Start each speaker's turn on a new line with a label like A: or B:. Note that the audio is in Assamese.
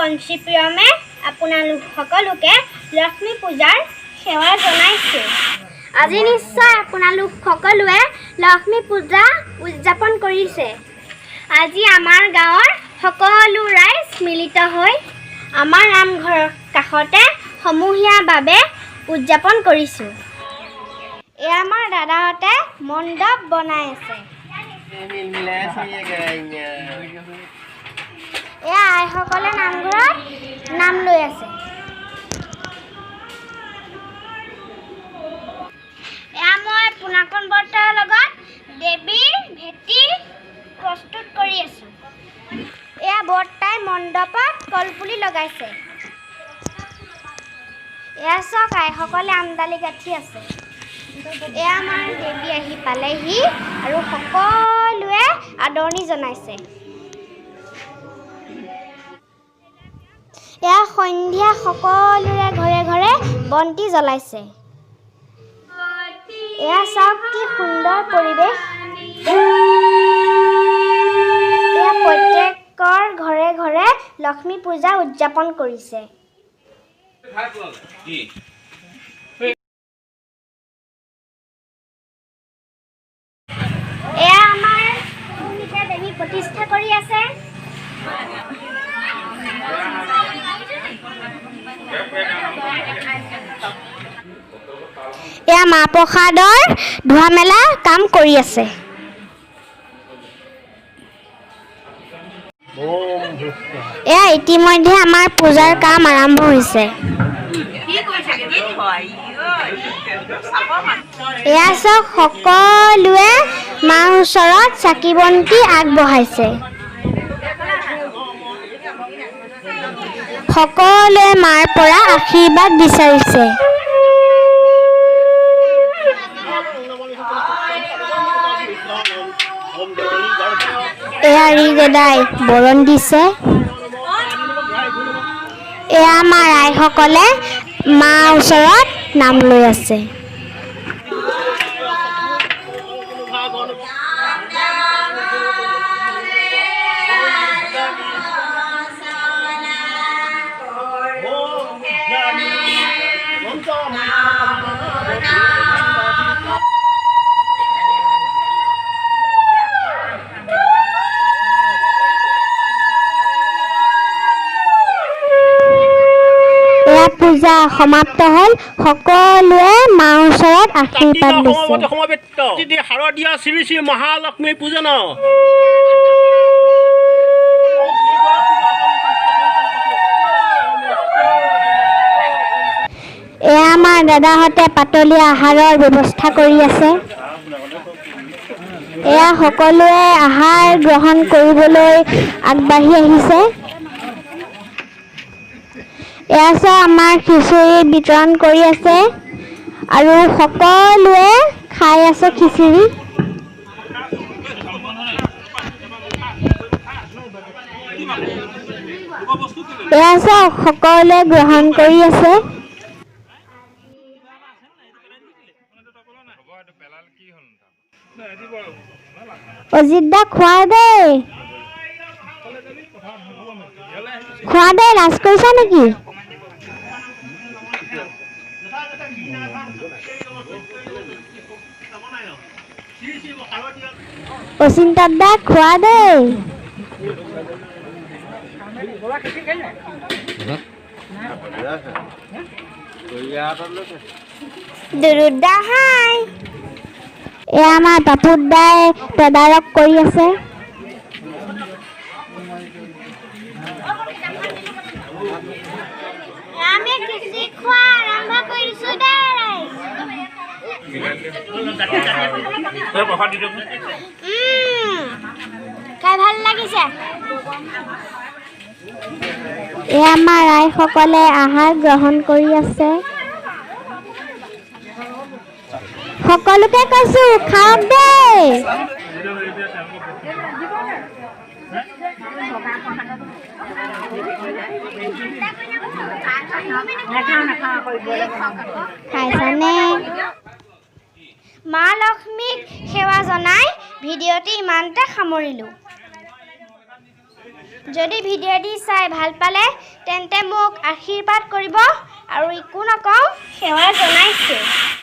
A: পঞ্চী প্ৰিয়মে আপোনালোক সকলোকে লক্ষ্মী পূজাৰ সেৱা জনাইছোঁ। আজি নিশ্চয় আপোনালোক সকলোৱে লক্ষ্মী পূজা উদযাপন কৰিছে। আজি আমাৰ গাঁৱৰ সকলো ৰাইজ মিলিত হৈ আমাৰ নামঘৰৰ কাষতে সমূহীয়াভাৱে উদযাপন কৰিছোঁ। এয়া আমাৰ দাদাহঁতে মণ্ডপ বনাই আছে।
B: মিলাই আছে।
A: এয়া আইসকলে নামঘৰত নাম লৈ আছে। এয়া মই পোনাকণ বৰ্তাৰ লগত দেৱীৰ ভেটি প্ৰস্তুত কৰি আছোঁ। এয়া বৰ্তাই মণ্ডপত কলপুলি লগাইছে। এয়া চাওক, আইসকলে আমদালি গাঁঠি আছে। এয়া আমাৰ দেৱী আহি পালেহি আৰু সকলোৱে আদৰণি জনাইছে। এয়া সন্ধিয়া সকলোৰে ঘৰে ঘৰে বন্তি জ্বলাইছে। এয়া চাওক, কি সুন্দৰ পৰিৱেশ! এয়া প্ৰত্যেকৰ ঘৰে ঘৰে লক্ষ্মী পূজা উদযাপন কৰিছে।
C: কি?
A: এয়া আমাৰ ভূমিকা দেৱী প্ৰতিষ্ঠা কৰি আছে। এয়া মাহ প্ৰসাদৰ ধোৱা মেলা কাম কৰি আছে। এয়া ইতিমধ্যে আমাৰ পূজাৰ কাম আৰম্ভ হৈছে। এয়া চাওক, সকলোৱে মাৰ ওচৰত চাকি বন্তি আগবঢ়াইছে। সকলোৱে মাৰ পৰা আশীৰ্বাদ বিচাৰিছে। এয়া ঋগদাই বৰণ দিছে। এয়া আমাৰ আইসকলে মাৰ ওচৰত নাম লৈ আছে। এয়া পূজা সমাপ্ত হ'ল। সকলোৱে মাৰ ওচৰত আশীৰ্বাদ লৈছে।
D: সমবেত শাৰদীয় শ্ৰী শ্ৰী মহালক্ষ্মী পূজন।
A: এয়া আমাৰ দাদাহঁতে পাতলীয়া আহাৰৰ ব্যৱস্থা কৰি আছে। এয়া সকলোৱে আহাৰ গ্ৰহণ কৰিবলৈ আগবাঢ়ি আহিছে। এয়া চাওক, আমাৰ খিচিৰি বিতৰণ কৰি আছে আৰু সকলোৱে খাই আছে খিচিৰি। এয়া চাওক, সকলোৱে গ্ৰহণ কৰি আছে। অজিত দা, খোৱা দেই, খোৱা দেই। লাজ কৰিছা নেকি? অচিন্তা দা, খোৱা দেই। দুৰুদ দা, হাই। এয়া আমাৰ পাপুত দাই তদাৰক কৰি আছে। আমি খিচিৰি খোৱা আৰম্ভ কৰিছো দেই ৰাইজ। খাই ভাল লাগিছে। এয়া আমাৰ আইসকলে আহাৰ গ্ৰহণ কৰি আছে। সকলোকে কৈছো, খাওক দেই। খাইছানে? মা লক্ষ্মীক সেৱা জনাই ভিডিঅ'টি ইমানতে সামৰিলোঁ। যদি ভিডিঅ'টি চাই ভাল পালে তেন্তে মোক আশীৰ্বাদ কৰিব আৰু একো নকওঁ, সেৱা জনাইছোঁ।